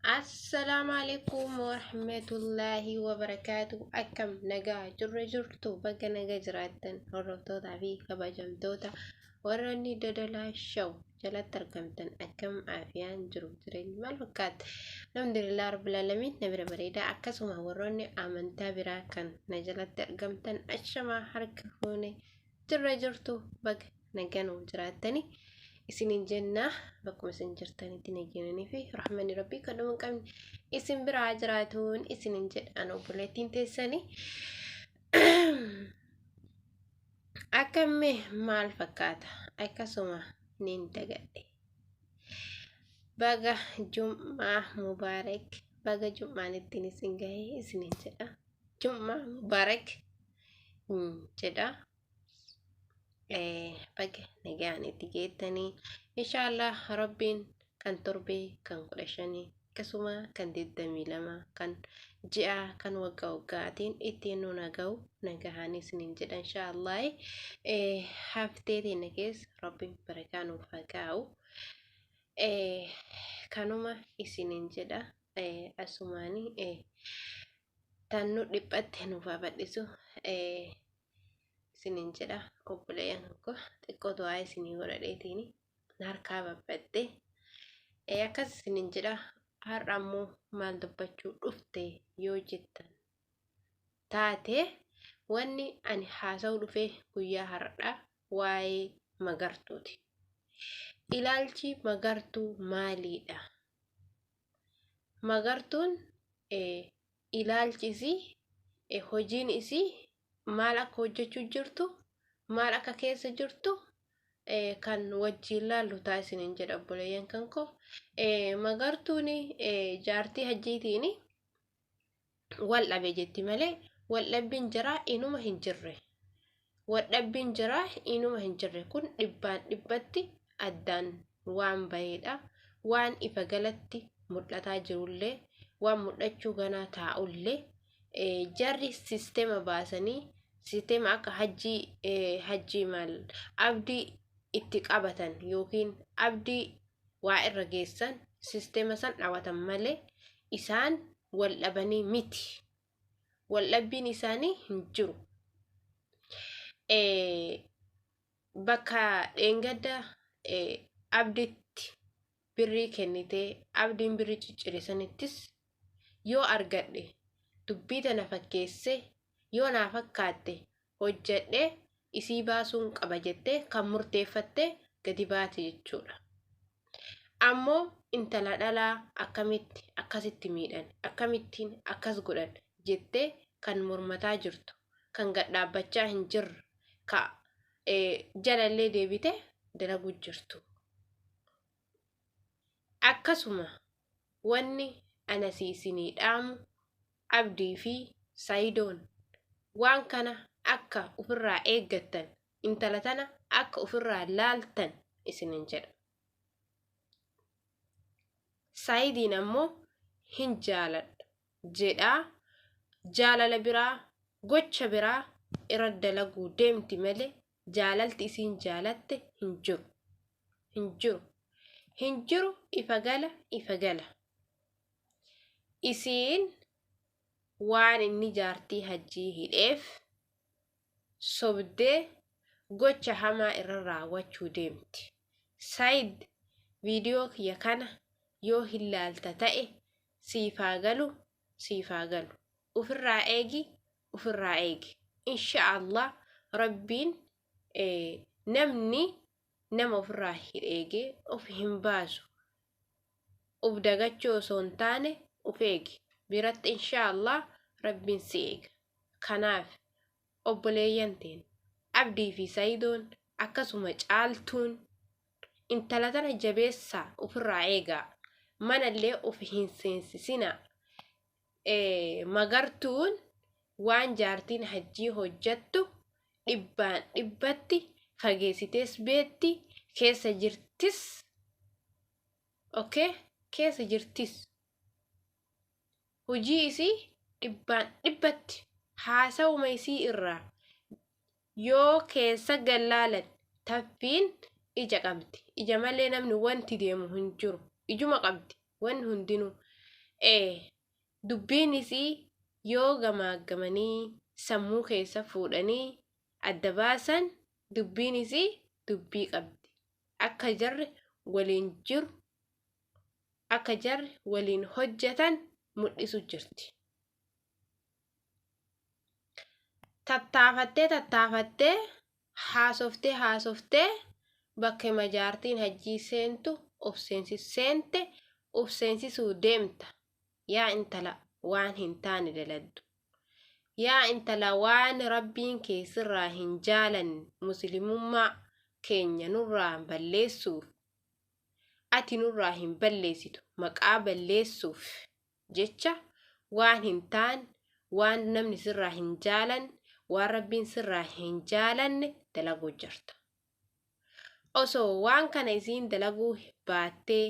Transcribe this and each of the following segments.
Assalaamu alaikum warahmatullaahi wabarakaatu. Akkam nagaa jirra jirtu baga nagaa jiraattan hordoftootaa fi kabajamtoota warroonni Dodolaa Show jalatti argamtan akkam aafiyaan jiru jireenyi maal fakkaata? Alhamdulillah rabbil aalamiin na bira bareedaa akkasuma warroonni amantaa biraa kan na jalatti argamtan ashamaa harka fuune jirra jirtu baga nagaa nuuf jiraattani isinin jenna bakkuma isin jirtanitti nageenanii fi rahmanni rabbii kan dhuma hin qabne isin biraa jiraatuun isinin jedhan obboleettiin teessanii akkamme maal fakkaata akkasuma nin dagadhe baga jum'aa mubaarak baga jum'aan ittiin isin gahe isinin jedha jum'aa mubaarak jedha baga nagaan itti geettanii inshaallah rabbiin kan torbee kan 15 akkasuma kan 22 kan ji'a kan waggaa waggaatiin ittiin nu naga'u nagahaan isiniin jedha inshaallah haftee teenya keessa rabbiin barakaa nuuf haa kaa'u kanuma isiniin jedha asumaanii tan nu dhiphatte nuuf haa bal'isu isiniin jedha obboleeyyan koo xiqqoo du'aa isinii godhadheetiin na harkaa babbatte akkas isiniin jedha har'a ammoo maal dubbachuu dhufte yoo jettan taate wanni ani haasa'uu dhufe guyyaa har'aa waa'ee magartuuti. Ilaalchi magartuu maaliidha? Magartuun ilaalchi isii hojiin isii maal akka hojjechuu jirtu maal akka keessa jirtu kan wajjiin laallu ta'a isiniin jedha obboleeyyan kan koo magartuun jaartii hajjiitiin wal dhabe jetti malee wal dhabbiin jiraa inuma hin jirre wal dhabbiin jiraa inuma hin jirre kun dhibbaan dhibbatti addaan waan baheedha waan ifa galatti mul'ataa jirullee waan mul'achuu ganaa taa'ullee jarri sisteema baasanii sisteema akka hajjii hajjii maal abdii itti qabatan yookiin abdii waa irra geessan sisteema san dhawatan malee isaan wal dhabanii miti. Wal dhabbiin isaanii hin jiru. Bakka dheengadda abditti birrii kennitee abdiin birrii ciccire sanittis yoo argadhe dubbii tana fakkeessee yoo naa fakkaatte hojjedhe isii baasuun qaba jettee kan murteeffatte gadi baate jechuudha. Ammoo intala dhalaa akkamitti akkasitti miidhan akkamittiin akkas godhan jettee kan mormataa jirtu kan gad dhaabbachaa hin jirre ka jalallee deebite dalaguu jirtu. Akkasuma wanni ana si isinii dhaamu Abdii fi Sayidoon waan kana akka ufirraa eeggattan intala tana akka ufirraa laaltan isinin jedha. Sayidiin ammoo hin jaaladha jedhaa jaalala biraa gocha biraa irra dalaguu deemti malee jaalalti isiin jaalatte hin jiru. Hin jiru. Hin jiru ifa gala ifa gala. Isiin waan inni jaartii hajjii hidheef sobdee gocha hamaa irra raawwachuu deemti. Said viidiyoo kiyya kana yoo hin laalta ta'e siif haa galu siif haa galu. Ufirraa eegi ufirraa eegi. Insha Allah rabbiin namni nama ofirraa hin eegee of hin baasu. Uf dagachuu osoo hin taane uf eegi. Biratti insha Allah rabbiin si eega. Kanaaf obboleeyyan teena Abdii fi Sayidoon akkasuma Caaltuun intala tana jabeessaa ufirraa eegaa. Manallee of hin seensisinaa. Magartuun waan jaartiin hajjii hojjattu dhibbaan dhibbatti fageessitees beetti keessa jirtis okay keessa jirtis hojii isii dhibbaan dhibbatti haasawuma isii irraa yoo keessa gallaalan taffiin ija qabdi ija malee namni wanti deemu hin jiru ijuma qabdi wanni hundinuu Dubbiin isii yoo gamaaggamanii sammuu keessa fuudhanii adda baasan dubbiin isii dubbii qabdi. Akka jarri waliin jiru, akka jarri waliin hojjetan mul'isu jirti. Tattaafattee tattaafattee haasoftee haasoftee bakkuma jaartiin hajjii seentu of seente of seensisuu deemta. Yaa intala waan hin taane daladdu. Yaa intala waan rabbiin kee sirraa hin jaalanne muslimummaa keenya nurraa balleessuuf ati nurraa hin balleessitu maqaa balleessuuf jecha waan hin taane waan namni sirraa hin jaalanne waan rabbiin sirraa hin jaalanne dalaguu jirta. Osoo waan kana isiin dalaguu baattee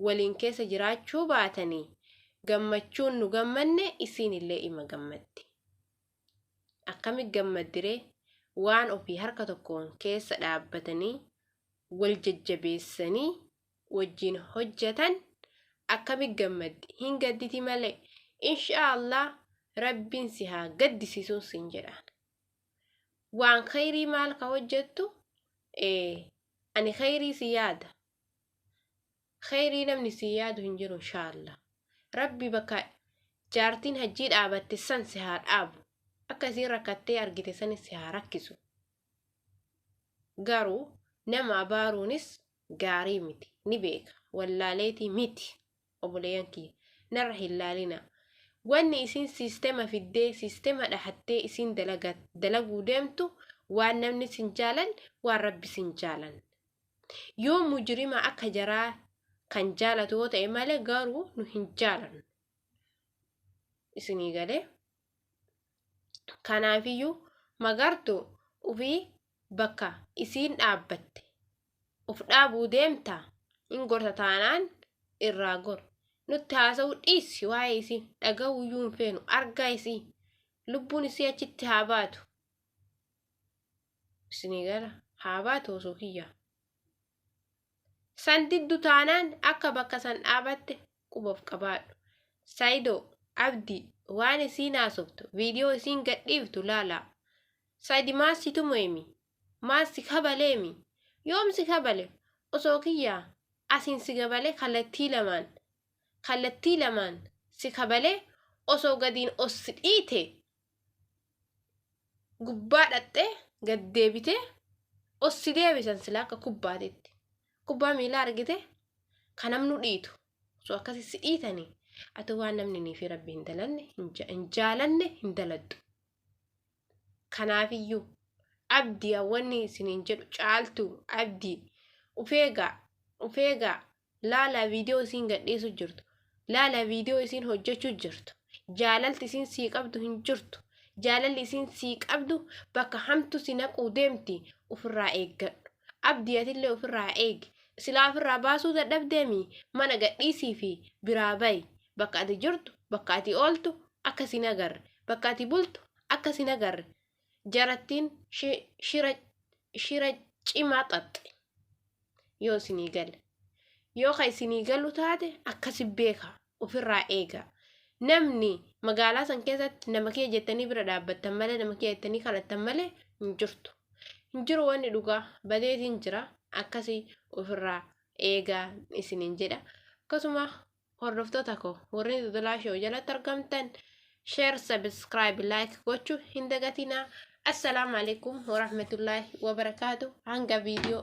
waliin keessa jiraachuu baatanii gammachuun nu gammanne isiin illee ima gammaddi. Akkami gammaddiree waan ofii harka tokkoon keessa dhaabbatanii wal jajjabeessanii wajjin hojjetan akkami gammaddi hin gadditi malee insha Allah rabbiin si haa gaddisiisuun siin jedhaan. Waan khayrii maal ka hojjettu ani khayrii si yaada. Khayrii namni si yaadu hin jiru insha Allah. Rabbi bakka jaartiin hajjii dhaabatte san si haa dhaabu. Akka isiin rakkattee argite sanis si haa rakkisu. Garuu nama abaaruunis gaarii miti ni beeka wallaaleetii miti obboleeyyan kiyya narra hin laalina. Wanni isin siistema fiddee siistema dhahattee isin dalaguu deemtu waan namni sin jaalan waan rabbi sin jaalan. Yoo mujrima akka jaraa kan jaalatu yoo ta'e malee garuu nu hin jaalannu. Isinii galee. Kanaafiyyuu magartu ufii bakka isiin dhaabbatte uf dhaabuu deemta hin gorsa taanaan irraa gor. Nutti haasa'uu dhiisi waa'ee isii dhaga'uu iyyuu hin feenu argaa isii lubbuun isii achitti haa baatu. Isinii gala haa baatu osoo kiyya. San diddu taanaan akka bakka san dhaabatte quba of qabaadhu. Saidoo, Abdii, waan isiin haasoftu, viidiyoo isiin gadhiiftu laalaa. Saidi maa si tumeemi? Maa si kabaleemi? Yoom si kabale? Osoo kiyyaa asiin si gabalee kallattii lamaan kallattii lamaan si kabalee osoo gadiin os si dhiite gubbaa dhaxxee gad deebitee os si deebisan sila akka kubbaatitti. Kubbaa miilaa argite kan namnu dhiitu osoo akkasi si dhiitanii ati waan namni nii fi rabbi hin dalanne hin jaalanne hin daladdu. Kanaafiyyuu abdii wanni isiniin jedhu caaltuu abdii ufeegaa ufeegaa laalaa viidiyoo isiin gadhiisu jirtu laalaa viidiyoo isiin hojjechuu jirtu jaalalti isiin sii qabdu hin jirtu jaalalli isiin sii qabdu bakka hamtu si naquu deemti ofirraa eeggadhu abdii atillee ofirraa eegi silaa ofirraa baasuu dadhabdeemi mana gadhiisii fi biraa bayi bakka ati jirtu bakka ati ooltu akka sin agarre bakka ati bultu akka sin agarre jarattiin shira shira cimaa xaxxe yoo isinii gale yoo ka isinii galu taate akkasi beeka ofirraa eega namni magaalaa san keessatti nama kee jettanii bira dhaabbattan malee nama kee jettanii kadhattan malee hin jirtu hin jiru wanni dhugaa badeetiin jira akkasii ofirraa eegaa isiniin jedha akkasuma hordoftoota koo warreen Dodolaa Show jalatti argamtan share subscribe like gochuu hin dagatinaa. Assalaamu alaikum warahmatullaahi wabarakaatu. Hanga viidiyoo